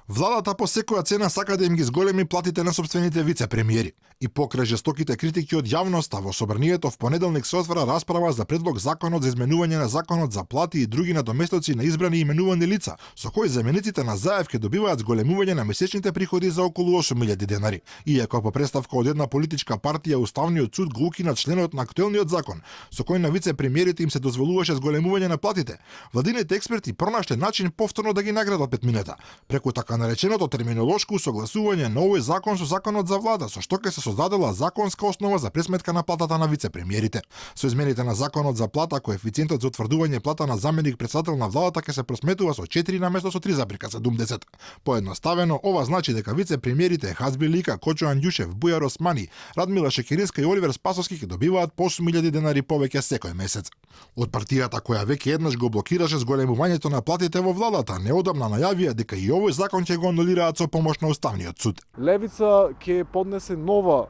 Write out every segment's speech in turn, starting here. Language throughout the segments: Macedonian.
Владата по секоја цена сака да им ги зголеми платите на собствените вице-премиери. И покрај жестоките критики од јавноста, во собранието в понеделник се отвора расправа за предлог законот за изменување на законот за плати и други надоместоци на избрани и именувани лица, со кои замениците на Заев ќе добиваат зголемување на месечните приходи за околу 8.000 денари. Иако по представка од една политичка партија Уставниот суд го укина членот на актуелниот закон, со кој на вице-премиерите им се дозволуваше зголемување на платите, владините експерти пронашле начин повторно да ги наградат петминета, преку така нареченото терминолошко усогласување на овој закон со законот за влада, со што ќе се создадела законска основа за пресметка на платата на вице-премиерите. Со измените на законот за плата, коефициентот за утврдување плата на заменик председател на владата ќе се просметува со 4 наместо со 3,70. Поедноставено, ова значи дека вице-премиерите Хазби Лика, Кочо Андјушев, Бујар Османи, Радмила Шекеринска и Оливер Спасовски ќе добиваат по 8.000 денари повеќе секој месец. Од партијата која веќе еднаш го блокираше зголемувањето на платите во владата, неодамна најавија дека и овој закон ќе го анулираат со помош на Уставниот суд. Левица ќе поднесе нова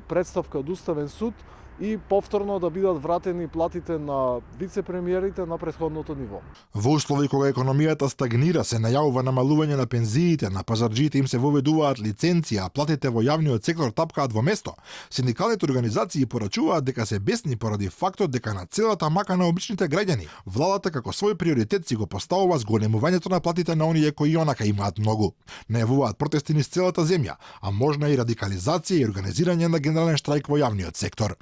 представка од Уставен суд и повторно да бидат вратени платите на вице-премиерите на претходното ниво. Во услови кога економијата стагнира, се најавува намалување на пензиите, на пазарџиите им се воведуваат лиценција, а платите во јавниот сектор тапкаат во место. Синдикалните организации порачуваат дека се бесни поради фактот дека на целата мака на обичните граѓани, владата како свој приоритет си го поставува зголемувањето на платите на оние кои онака имаат многу. Најавуваат протести низ целата земја, а можна и радикализација и организирање на генерален штрајк во јавниот сектор.